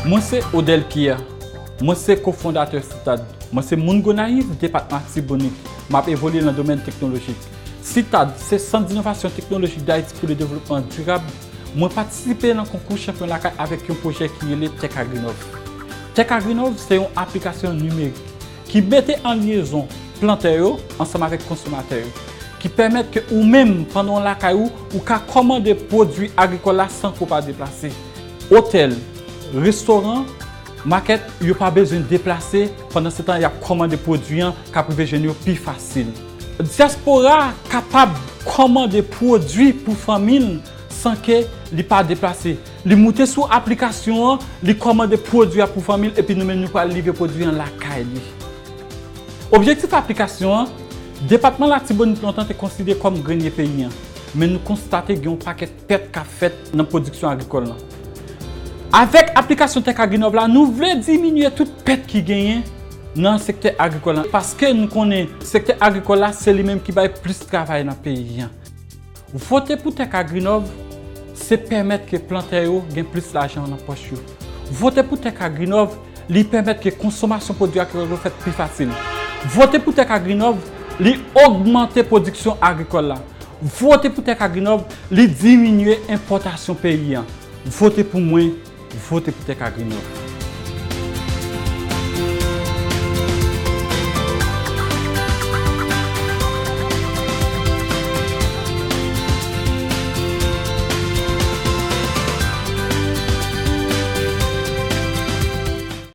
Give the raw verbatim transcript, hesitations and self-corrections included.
Mwen se Odel Pierre. Mwen se kofondatè Sitad. Mwen se moun Gonayiv, depatman Latibonit. M ap evolye nan domèn teknolojik. Sitad se Sant Inovasyon Teknolojik Dayiti pou le Devlopman Dirab. Mwen patisipe nan konkou Chanpyon Lakay avèk yon pwojè ki rele Tech Agrinov. Tech Agrinov se yon aplikasyon nimerik ki mete an lyezon plantè yo ansanm avèk konsomatè yo, ki pèmèt ke ou menm, pandan w lakay ou, ou ka kòmande pwodui agrikòl la san ke w pa deplase. Otèl, restoran, makèt, yo pa bezwen deplase, pandan se tan y ap kòmande pwodui an k ap rive jwenn yo pi fasil. Dyaspora kapab kòmande pwodui pou fanmi l san ke li pa deplase. Li moute sou aplikasyon an, li kòmande pwodui a pou fanmi l, epi nou menm nou pral livre pwodui an lakay li. Objektif aplikasyon an, depatman Latibonit lontan te konsidere kòm grenye peyi an, men nou konstate gen yon pakèt pèt k ap fèt nan pwodiksyon agrikòl lan. Avèk aplikasyon Tech Agrinov la, nou vle diminye tout pèt ki genyen nan sektè agrikòl la, paske nou konnen sektè agrikòl la se li menm ki bay plis travay nan peyi an. Vote pou Tech Agrinov, se pèmèt ke plantè yo gen plis lajan nan pòch yo. Vote pou Tech Agrinov, li pèmèt ke konsomasyon pwodui agrikòl yo fèt pi fasil. Vote pou Tech Agrinov, li ogmante pwodiksyon agrikòl la. Vote pou Tech Agrinov, li diminye enpòtasyon peyi an. Vote pou mwen, vote pou Tech Agrinov.